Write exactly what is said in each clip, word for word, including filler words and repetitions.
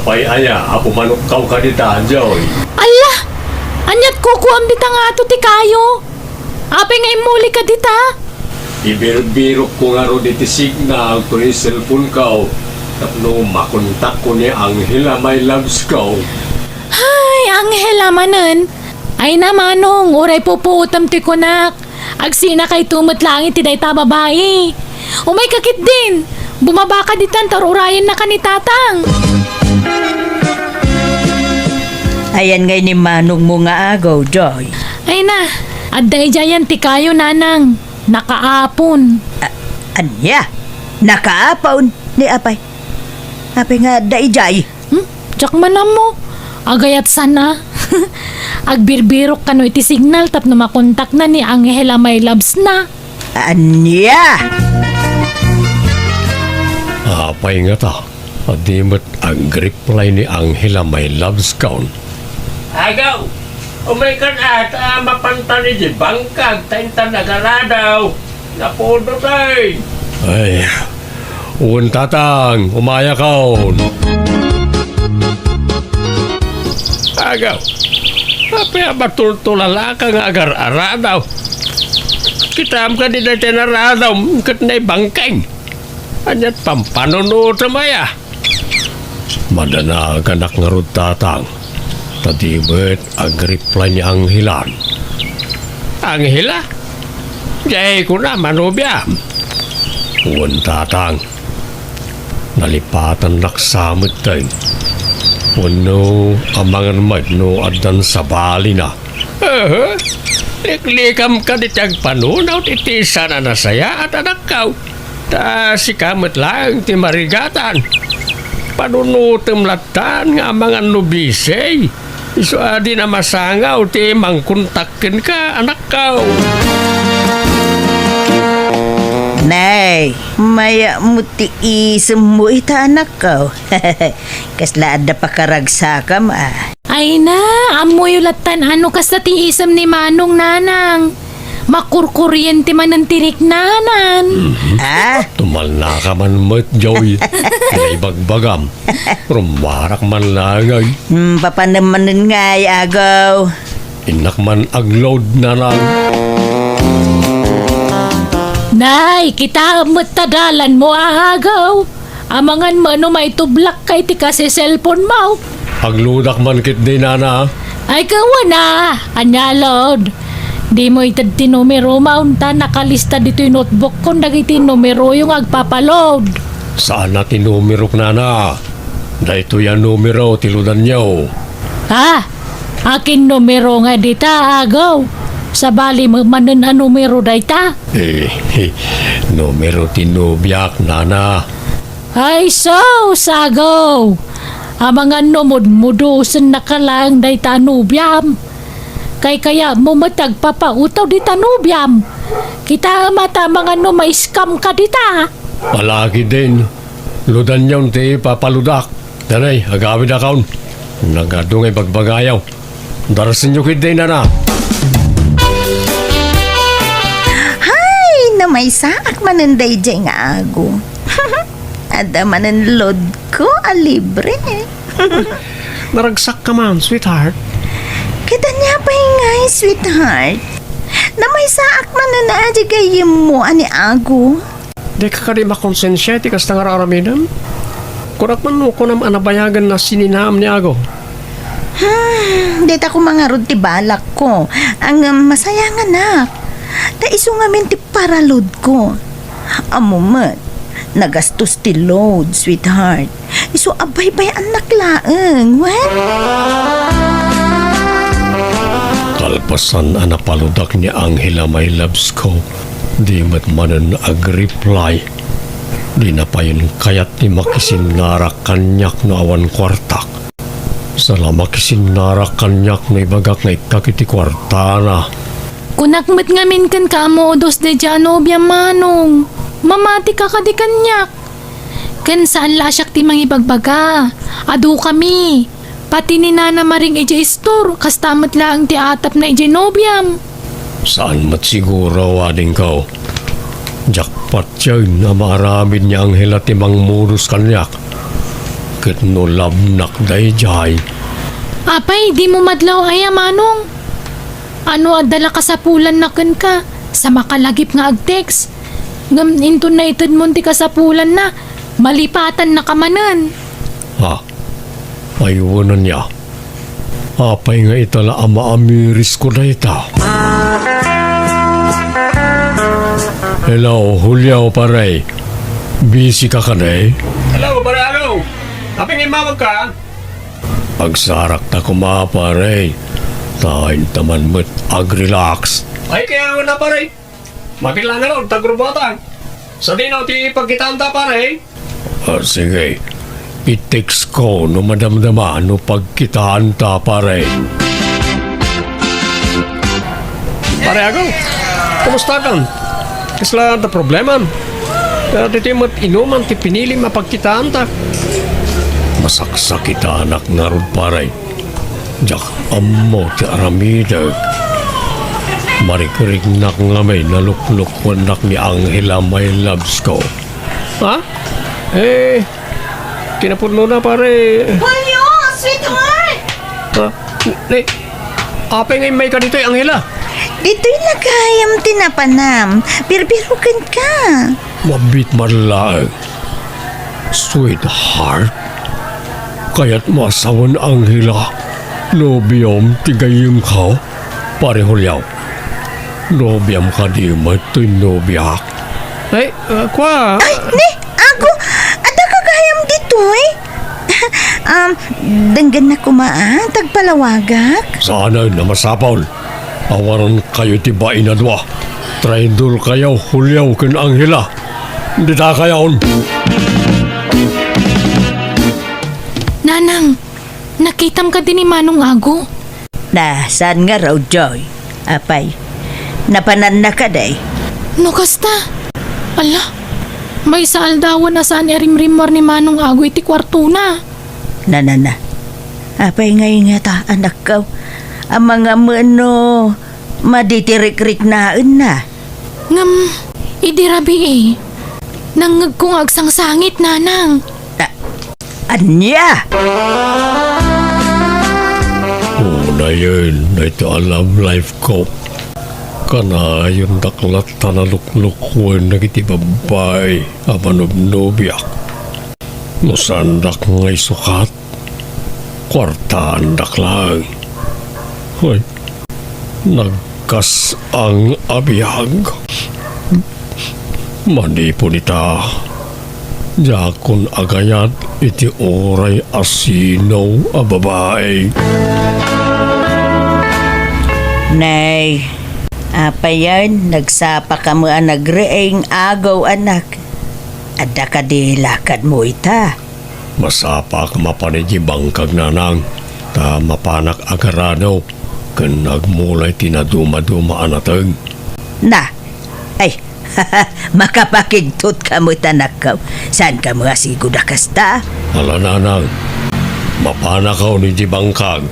Pay aya a pumanokkaw kadita, Joy? Alla! Ania't kukuam dita nga ato ti kayo? Apay nga immuli kadita? Ibirbirokko ngarud iti signal toy cellphone-ko tapno makontakko ni Angela, my loves ko. Ay, Angela manen. Ay na, Manong, uray pupuotem ti kunak. Agsinakayto met laeng iti dayta a babai. Umayka ketdin. Bumabaka ditan ta ur-urayennaka ni Tatang. Ayan ngay ni manongmo nga agaw, Joy. Ay na, adda idiayen ti kayo, Nanang. Nakaapon. A-, ania? Nakaapon? Ni apay? Apay nga adda idiay? Hmm? Diak man ammo. Agayat sana. Agbirbirok kano iti signal tapno makontakna ni Angela, my loves na. Ania? Apay ngata, a di met agreply ni Angela, my loves, kaon? Agaw, umaykan a ta mapantan iti bangkag ta intan agaradaw. Napudo tay. Ay, wen, Tatang, umayakaon. Agaw, apay a matultulalaka nga agar-aradaw? Kitaem kadi dayta naradaw ket naibangkeng. Ania't pampanunotem aya? Madanaganak ngarud, Tatang, ta di met agreply ni Angelan. Angela? Diay kuna manobiam? Wen, Tatang. Nalipatannak sa metten. Wenno amangan met no addan sabalina. Aha. Liklikam kadi ti agpanunot iti saan a nasayaat, anakko. Ta sika met laeng ti marigatan. Panunotem lattan nga amangan no busy. Isu a di na masangaw ti mangkontak kenka, anakko. Nay, mayat met ti isemmo ita, anakko. Kasla adda pakaragsakam, a. Ay na, ammoyo lattan a no kasta ti isem ni Manong, Nanang. Makurkuriente manen ti riknanan. Mhm. Ah? Tumalnaka man met, Joy. Ti naibagbagam. Rummarak man laeng, ay. Hmm, papanem manen ngay, agaw. Innak man agload, Nanang. Nay, kitaem met ta dalanmo, agaw. Amangan met no maitublakka iti kasi cellphone-mo. Agloadak man ketdi, Nana. Ay, kawana, ania, load? Dimo ited ti numerom, ta nakalista ditoy notebook-kon dagiti numeroyo nga agpapaload. Saan a ti numerok, Nana. Daytoy a numero ti loadanyo. Ha? Akin numero nga dita, agaw? Sabali met manen a numero dayta? Eh, numero ti nobiak, Nana. Ay, sus, agaw! Amangan no mudmudosennaka laeng dayta a nobiam. Kaykayatmo met agpapautaw dita nobiam. Kitaem a ta amangan no ma-scam-ka dita. Palagi din. Loadanyon ti ipapaloadak. Danay, agawidakon. Nagadu nga ibagbagayo. Darasenyo ketdi, Nana. Hay, namaysaak manen daydiay nga ago. Adda manen load-ko a libre. Naragsakka man, sweetheart. Ket ania pay ngay, sweetheart? Namaysaak manen a di gayyemmo a ni ago. Dika kadi makonsensia iti kasta nga ar-aramidem? Kunak man no kunam a nabayagen a sininaam ni ago. Hmm, dayta koma ngarud ti balakko. Ngem masayanganak. Ta isu ngamin ti paraload-ko. Ammo met, nagastos ti load, sweetheart. Isu a baybay-annak laeng, wen? Kalpasan a napaloadak ni Angela, my loves ko, di met manen agreply. Dina payen kayat ti makisinnarak kaniak no awan kuartak. Saan a makisinnarak kaniak no ibagak nga ikkak iti kuartana. Kunak met ngamin kenka a modos daydiay a nobiam, Manong. Mamatika kadi kaniak. Ken saan la a siak ti mangibagbaga. Adukami. Pati ni Nana Maring idiay istor, kasta met laeng ti atapna idiay nobiam. Saan met siguro, adingko. Diak patien a maaramid ni Angela ti mangmodos kaniak. Ket no labnak daydiay. Apay, dimo madlaw aya, Manong? Ano adda la kasapulanna kenka? Sa makalagip nga ag-text. Ngem inton naitedmon ti kasapulanna, malipatannaka manen. Ha? Ay, wenenna. Apay nga ita la a maamirisko dayta? Hello, Julio, pare. Busy ka kadi? Hello, pare Ago. Apay nga immawag ka? Agsarakta koma, pare. Ta inta man met ag-relax. Ay, kaya nga na, pare. Mabilang nga, tagrubuatan. Sadino ti pagkitaanta, pare? Ah, sige. I-text ko no madamdama no pagkitaanta, pare. Pare Ago, kumusta kan? Kasla da problema? Ah, ditoy met inuman ti pinilim a pagkitaanta. Masaksakitanak ngarud, pare. Diak ammo ti aramidek. Marikriknak ngamin, naluklukwennak ni Angela, my loves ko. Ha? Eh, kinapudnona, pare. Julio, sweetheart! Ha? Eh, apay nga immayka ditoy, Angela? Ditoy la gayam ti napanam. Birbirokenka. Mabiit man laeng. Sweetheart, kayatmo a sawen, Angela, nobiom ti gayyemko? Pare Julio, nobiam kadi met toy nobiak? Ay, ah, kua. Ay, ni, Ago, adda ka gayam ditoy? Um, denggennak koma, a, ta agpalawagak. Saanen a masapul. Awarenkayo ti bain a dua. Traidorkayo, Julio ken Angela. Ditakayon. Nanang, nakitam kadi ni Manong Ago? Na, saan ngarud, Joy? Apay, napananna kadi? No kasta, ala, maysa aldawen a saan irimrimmuar ni Manong Ago iti kuartona. Na, na, na. Apay nga ingata, anakko? Amangan no madi ti rikriknaenna. Ngem, idi rabii, nangngegko nga agsangsangit, Nanang. A-, ania? Unayen, dayta a love life ko. Kanayondak latta naluklukuen dagiti babbai a manobnobiak. No saandak nga isukat, kuartaandak laeng. Ay, nagkas-ang a biag. Manipud ita, diakon agayat iti uray a sino a babai. Nay, apayen, nagsapaka met a nagriing, Ago, anak. Adda kadi lakadmo ita? Masapak mapan idiay bangkag, Nanang, ta mapanak agarado ken agmulay ti nadumaduma a nateng. Na, ay, makapakigtot ka met, anakko. Saanka met a sigud a kasta? Ala, Nanang, mapanakon idiay bangkag.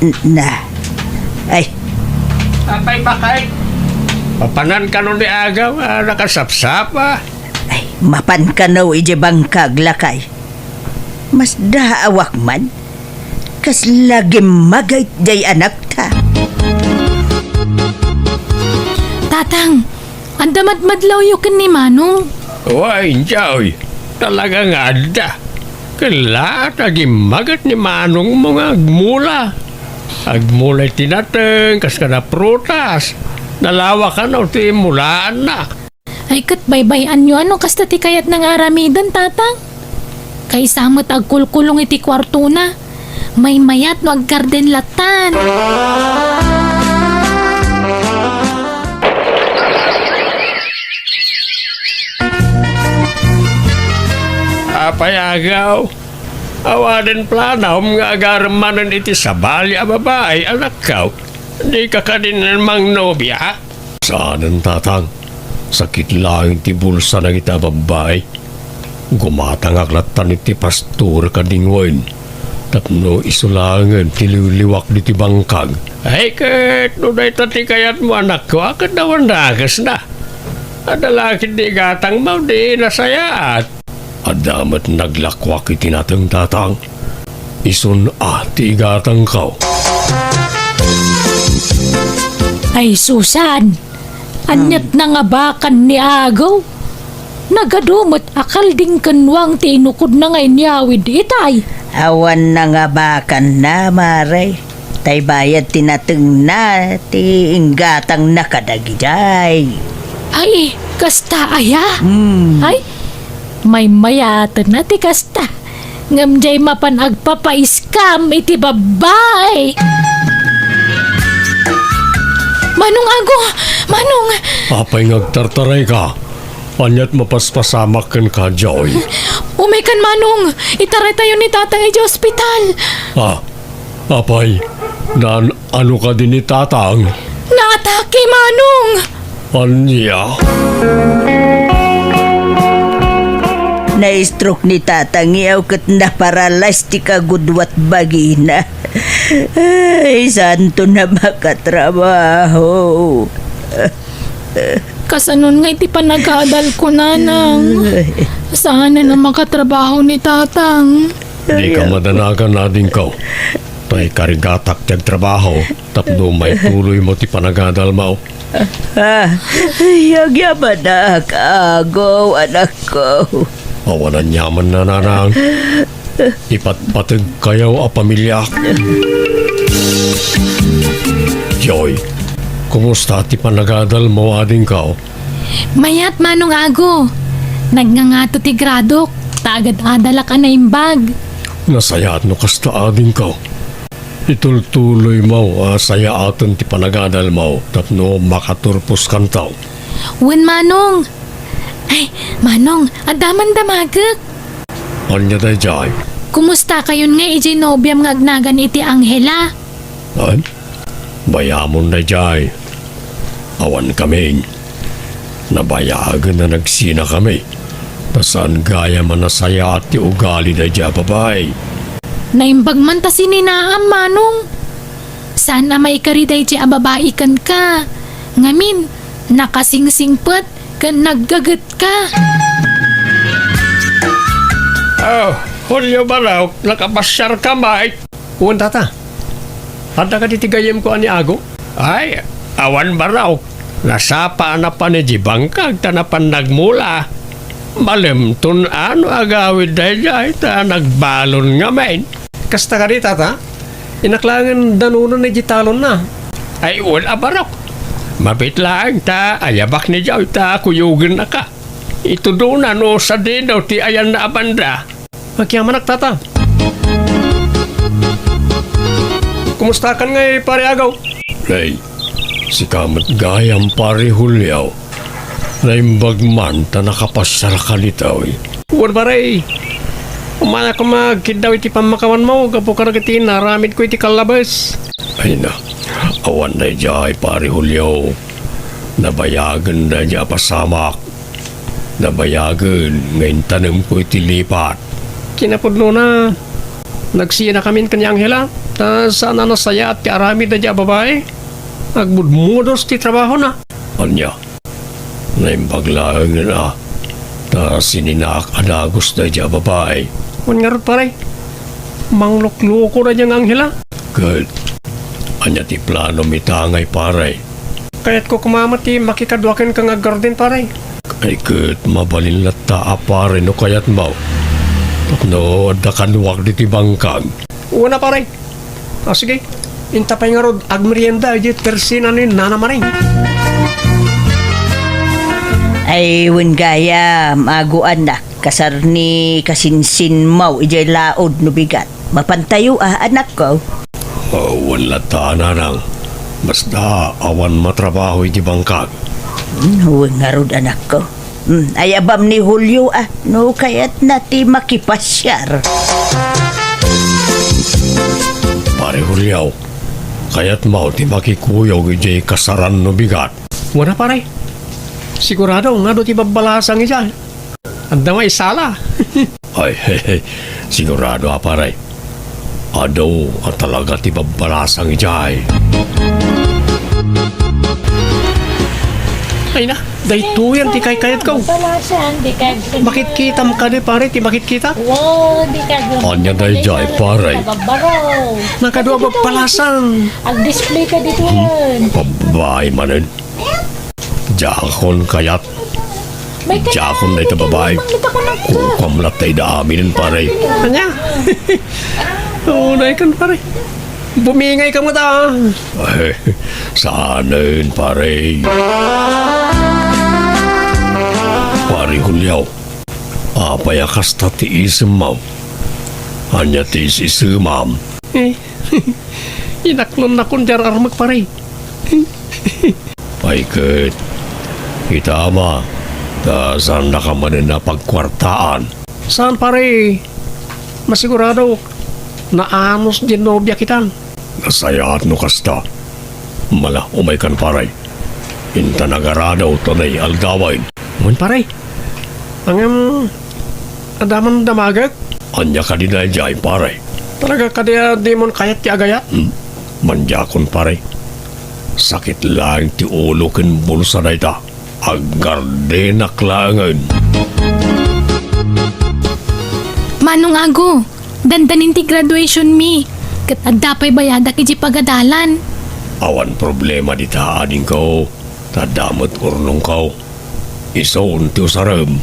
N-, na, ay. Apay, Bakay? Mapanan kano ni Agaw a nakasapsapa? Ay, mapan kano idiay bangkag, lakay. Masdaawak man. Kasla gimmaget diay anakta. Tatang, adda madmadlawyo ken ni Manong? Wen, Joy. Talaga nga adda. Ken la, ta gimmaget ni Manongmo nga agmula. Agmula iti nateng, kas kada prutas. Nalawa kano ti imulaanna. Ay, ket baybay-anyo a no kasta ti kayatna nga aramiden, Tatang. Kaysa met agkulkulong iti kuartona. Maymayat no aggarden lattan. Apay, Agaw, awanen planom nga agarem manen iti sabali a babai, anakko? Dika kadi mannobia? Saanen, Tatang. Sakit laeng ti bulsa dagita a babbai. Gumatangak lattan iti pastor kadi wen tapno isu laengen ti liwliwak ditoy bangkag. Ay, ket no dayta ti kayatmo, anakko, a ket awan dakesna. Adda la ket di gatangmo, di nasayaat. Adda met naglakuak iti nateng, Tatang. Isun a ti igatangko. Ay, Susan! Aniat nangabakan ni Ago? Nagadu met a kalding ken nuang ti inukodna nga inyawid itay. Awan nangabakanna, Mare. Tay bayad ti natengna ti inggatangna kadagidiay. Ay, kasta aya? Hmm. Ay, maymayatenna ti kasta. Ngem diay mapan agpapa-scam iti babbai. Manong Ago! Manong! Apay nga agtartarayka? Aniat mapaspasamak kenka, Joy? Umaykan, Manong! Itaraytayo ni Tatang idiay ospital! Ah, apay, naan-ano kadi ni Tatang? Naatake, Manong! Ania? Na-stroke ni Tatang iyaw ket naparalyze ti kagudua ti bagina. Ay, saanton a makatrabaho. Kasanon nga iti panagadalko, Nanang? Saanen a makatrabaho ni Tatang. Dika madanagan, adingko. Tay karigatak ti agtrabaho tapno maituloymo ti panagadalmo. Ah, agyamanak, Ago, anakko. Awan aniamanna, Nanang. Ipatpategkayo a pamiliak. Joy, kumusta ti panagadalmo, adingko? Mayat, Manong Ago. Nagngangato ti gradok, ta agad-adalak a naimbag. Nasayaat no kasta, adingko. Itultuloymo a sayaaten ti panagadalmo tapno makaturposkanto. Wen, Manong. Ay, Manong, adda man damagek. Ania daydiay? Kumustakayon nga idiay nobiam nga agnagan iti Angela? Ay, bayamon daydiay. Awan kami. Nabayagen a nagsinakami. Ta saan gayam a nasayaat ti ugali daydiay a babai. Naimbag man ta sininaam, Manong. Saan a maikari daydiay a babai kenka. Ngamin, nakasingsingpet ken naggagetka. Oh, Julio Barok, nakapasiarka met? Wen, Tata. Adda kadi ti gayyemko a ni Ago? Ay, awan barok. Nasapa a napan idiay bangkag ta napan nagmula. Malemton a no agawid daydiay ta nagbalon ngamin. Kasta kadi, Tata? Innak laengen danunan idiay talonna. Ay, wen a barok. Mabiit laeng ta ayabak ni Joy ta kuyogennaka. Itudona no sadino ti ayanna a banda. Agyamanak, Tata. Kumustakan ngay, Pare Ago? Nay, sika met gayam, Pare Julio. Naimbag man ta nakapasiarka ditoy. Wen, Pare. Umana koma agkiddaw iti pammakawanmo gapu kadagiti inaramidko iti kallabes. Ay na, awan daydiay, Pare Julio. Nabayagen daydiay a pasamak. Nabayagen nga intanemko iti lipat. Kinapudnona, nagsinakamin ken ni Angela, ta saan a nasayaat ti aramid daydiay a babai. Agmudmudos ti trabahona. Ania? Naimbag laengen a, ta sininaak a dagus daydiay a babai. Wen ngarud, pare, manglukloko daydiay nga Angela. Ket ania ti planom ita ngay, pare? Kayatko koma met ti makikadua kenka nga aggarden, pare. Ay, ket mabalin latta a, pare, no kayatmo. Tapno adda kaduak ditoy bangkag. Wen a, pare. Ah, sige. Inta pay ngarud agmerienda idiay opisina ni Nana Maring. Ay, wen gayam, Ago anak, kasar ni kasinsinmo idiay laud no bigat. Mapantayo a, anakko. Oh, wen latta, nanang. Basta awan matrabaho iti bangkag. Hmm, wen ngarud, anakko. Hmm, ayabam ni Julio a, no kayatna ti makipasiar. Pare Julio, kayatmo ti makikuyog idiay kasaran no bigat? Wen a, pare. Sigurado nga adu ti babbalasang idiay. Adda maisala. Ay, sigurado a, pare. Adu a talaga ti babbalasang idiay. Ay na, daytoyen ti kaykayatko. Palasan, di ka. Makitkitam kadi, pare, ti makitkita? Wow, di ka. Ania daydiay, pare? Kababaro. Nakadua ba palasan? Ag-display ka ditoyen. Babae manen. Diakon kayat. Diakon dayta babae. Kukam latta ida aminen, pare. Ania? Unay kan, pare. Bumingay ka met, a. Ay, saanen, pare. Pare Julio, apay a kasta ti isemmo? Ania ti is-isemam? Eh, inaklonnakon diay ar-armek, pare. Ay ket, ita ama, ta saannaka manen a pagkuartaan. Saan, pare. Masiguradok, naanus diay nobia kitan. Nasayaat no kasta. Mala, umaykan, pare. Inta nagarado ta nay aldawen. Wen, pare. Ngem, adda man damagek? Ania kadi daydiay, pare? Talaga kadi a dimon kayat ti agayat? Hmm? Mandiakon, pare. Sakit laeng ti ulo ken bulsa dayta. Aggardenak laengen. Manong Ago, dandanin ti graduation mi, ket adda pay bayadak idiay pagadalan. Awan problema dita, adingko, ta adda met urnongko. Isun ti usarem.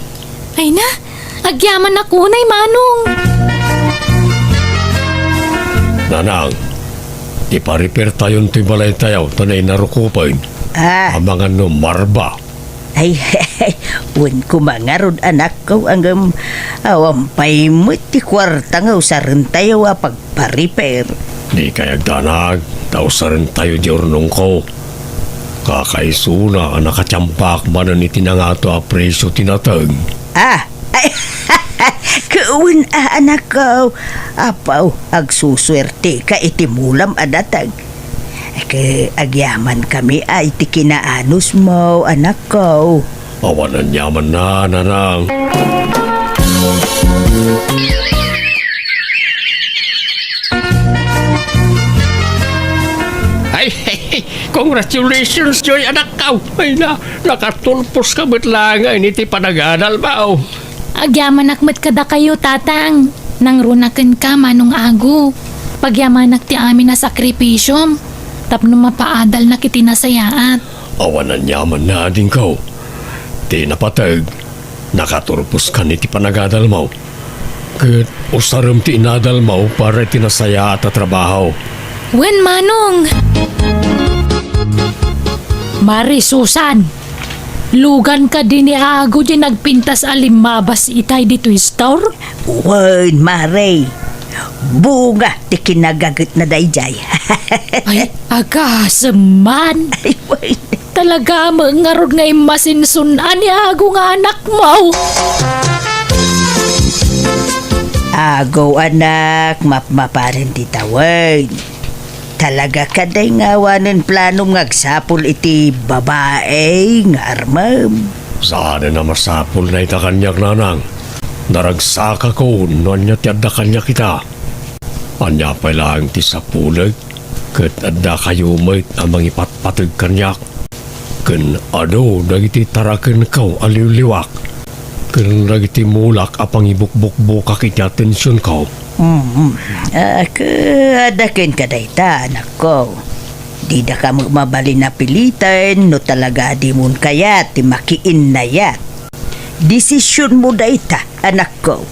Ay na, agyamanak unay, Manong. Nanang, ipa-repair tayon toy balaytayo ta nainarukopen. Ah. Amangan no marba. Ay, wen koma ngarud, anakko, ngem awan pay met ti kuarta nga usarentayo a pagpa-repair. Dikay agdanag, ta usarentayo diay urnongko. Kakaisuna a nakatiampak manen iti nangato a presio ti nateng. Ah, ay, ket wen a, anakko. Apo, agsusuerteka iti mulam a nateng. Ket agyamankami a iti kinaanusmo, anakko. Awan aniamanna, nanang. Ay, congratulations, Joy, anakko. Ay na, nakatulposka met laengen iti panagadalmo. Agyamanak met kadakayo, Tatang. Nangruna kenka, Manong Ago. Pagyamanak ti amin a sakripisiom tapno mapaadalnak iti nasayaat. Awan aniamanna, adingko. Ti napateg, nakaturposkan iti panagadalmo. Ket usarem ti inadalmo para iti nasayaat a trabaho. Wen, Manong! Mari Susan! Lugan kadi ni Ago diay nagpintas a limmabas itay ditoy store? Wen, Mare. Bunga ti kinagagetna daydiay. Ay, agasem man. Ay, wen. Talaga met ngarud nga immasinsun-an ni Ago nga anakmo. Ago, anak, mapmapanen ti tawen. Talaga kadi nga awanen planom nga agsapul iti babai nga armem? Saanen a masapul dayta kaniak, nanang. Naragsakakon no ania ti adda kaniak ita. Ania pay laeng ti sapulek ket addakayo met a mangipatpateg kaniak. Ken adu dagiti tarakenko a liwliwak, ken dagiti mulak a pangibukbukbukak iti atensionko. Mm. Ah, ket adda kenka dayta, anakko. Didaka met mabalin a piliten no talaga a dimon kayat ti makiinnayat. Desisionmo dayta, anakko.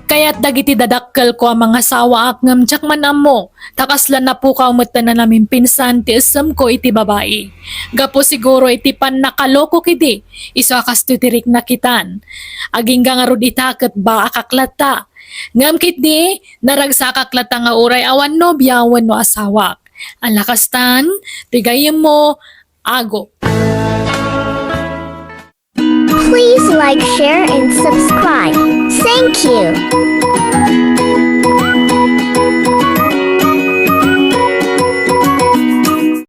Kayat dagiti dadakkelko a mangasawaak ngem diak man ammo. Ta kasla napukaw met ta nanamimpinsan ti essemko iti babai. Gapu siguro iti pannakalokok idi, isu a kastoy ti rikna kitan. Agingga ngarud ita ket baakak latta. Ngem ketdi, naragsakak latta nga uray awan nobia wenno asawak. Ala kastan, ti gayyemmo, Ago. Please like, share, and subscribe. Thank you.